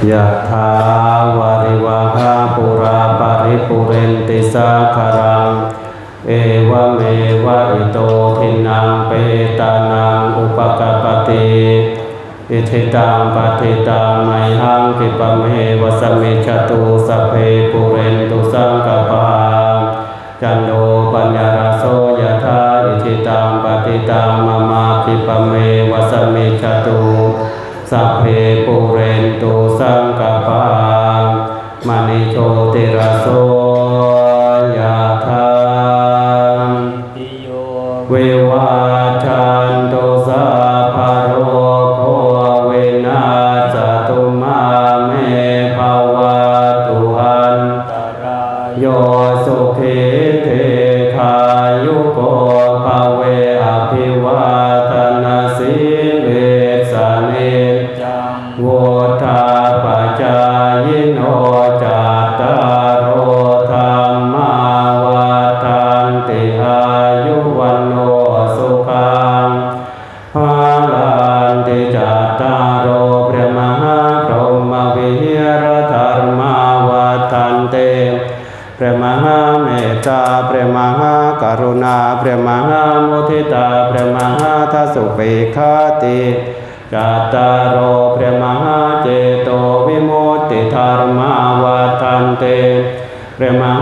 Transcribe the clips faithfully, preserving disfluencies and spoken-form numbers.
Yathā vārivahā pūrā paripūrenti sāgaraṃ, evameva ito dinnaṃ petānaṃ upakappati. Icchitaṃ patthitaṃ mayhaṃ khippameva samijjhatu, sabbe pūrentu saṅkappā, cando paṇṇaraso yathā. Icchitaṃ patthitaṃ mama khippameva samijjhatu, sabbe pūrentu saṅkappā, maṇi jotiraso yathā. Vivajjantu sabbarogo vinassatu, mā me bhavatvantarāyo, sukhī dīghāyuko bhave. Abhivādanasīlissa niccaṃ vuḍḍhāpacāyino, cattāro dhammā vaḍḍhanti, āyu vaṇṇo sukhaṃ balaṃ. Cattāro brahmā brahmavihāradharmā vaḍḍhanti. Brahmā mettā, brahmā karuṇā, brahmā muditā, brahmā dāsupekkhāti. Cattāro brahmā cetovimuttīdharmā vaḍḍhanti. Brahmā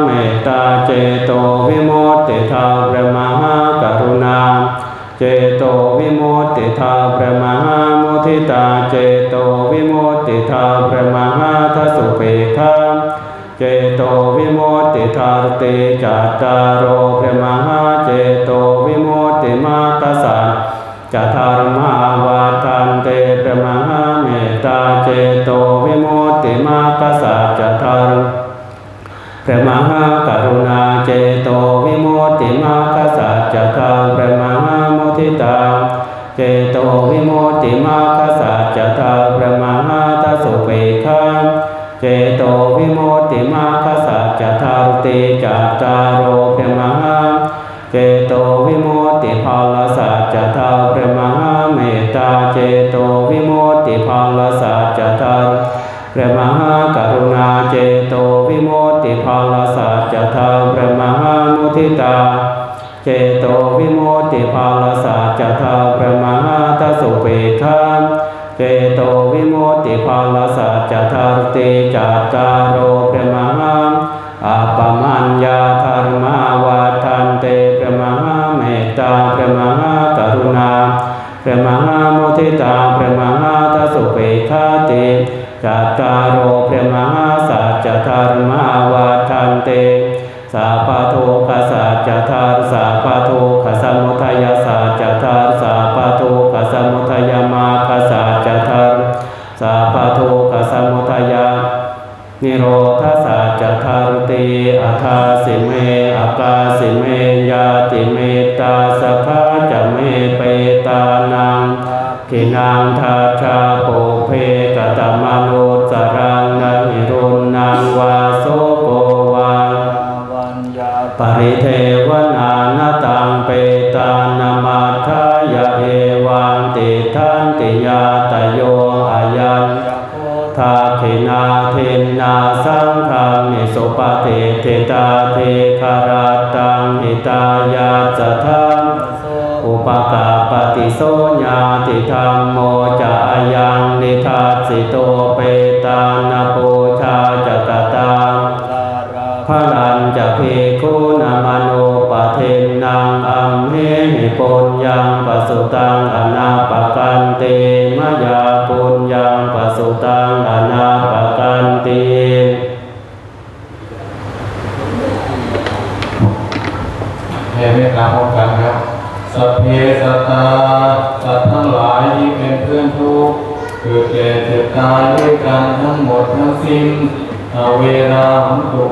mettā cetovimuttīdha, brahmā karuṇā cetovimuttīdha, brahmā muditā cetovimuttīdha, brahmā dāsupekkhā cetovimuttīdhartī. Cattāro brahmā cetovimuttimaggasā ca dharmā vaḍḍhanti. Brahmā mettā cetovimuttimaggasā ca dhar-, brahmā karuṇā cetovimuttimaggasā ca dhar-, brahmā muditā cetovimuttimaggasā ca dhar-, brahmā dāsupekkhā cetovimuttimaggasā ca dhartī. Cattāro brahmā cetovimuttiphallāsā ca dhar-, brahmā mettā cetovimuttiphallāsā ca dhar-, brahmā karuṇā cetovimuttiphallāsā ca dhar-, brahmā muditā cetovimuttiphallāsā ca dhar-, brahmā dāsupekkhā cetovimuttiphallāsā ca dhartī. Cattāro brahmā appamaññā dharmā vaḍḍhanti. Brahmā mettā, brahmā karuṇā, brahmā muditā, brahmā dāsupekkhāti. Cattāro brahmā saccadharmā vaḍḍhanti. Sabbadukkha saccadā, sabbadukkhasamudaya saccadā, sabbadukkhasamudayamagga saccadā, sabbadukkhasamudaya nirodha saccadā. Adāsi me akāsi me ñātimittā sakhā ca me petānaṃ dakkhiṇaṃ dajjā pubbe katamanussaraṃ. Na hi ruṇṇaṃ vā soko vā paridevanā, na taṃ petānamatthāya evaṃ tiṭṭhanti ñātayo. Ayañca kho dakkhiṇā dinnā saṅghamhi suppatiṭṭhitā, dīgharattaṃ hitāyassa dhammaso upakappati. So ñātidhammo ca ayaṃ nidassito, petāna pūjā ca katā balañca bhikkhūnamanuppadinnaṃ, amhehi puññaṃ pasutaṃ anappakanti, mayā puññaṃ pasutaṃ anappakanti. แผ่เมตตาพร้อมกันครับ Sabbe sattā สัตว์ทั้งหลายที่เป็นเพื่อนทุกข์ เกิดแก่เจ็บตายด้วยกันทั้งหมดทั้งสิ้น averā hontu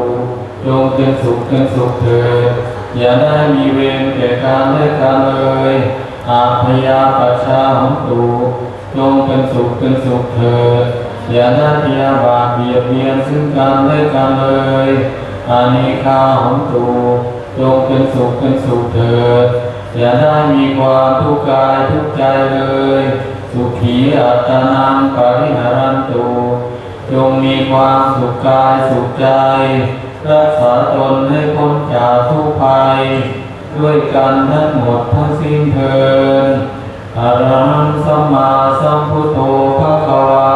จงเป็นสุขเป็นสุขเถิด อย่าได้มีเวรแก่กันและกันเลย abyāpajjhā hontu จงเป็นสุขเป็นสุขเถิด อย่าได้พยาบาทเบียดเบียนซึ่งกันและกันเลย anīghā hontu จงเป็นสุขเป็นสุขเถิด อย่าได้มีความทุกข์กายทุกข์ใจเลย sukhī attānaṃ pariharantu จงมีความสุขกายสุขใจ รักษาตนให้พ้นจากทุกข์ภัย ด้วยกันทั้งหมดทั้งสิ้นเทอญ Arahaṃ sammāsambuddho bhagavā,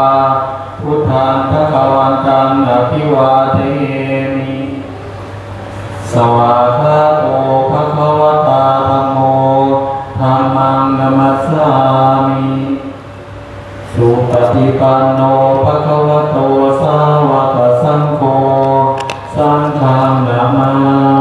buddhaṃ bhagavantaṃ abhivādemi. Svākkhāto bhagavatā dhammo, dhammaṃ namassāmi. Supaṭipanno bhagavato sāvakasaṅgho, saṅghaṃ namāmi.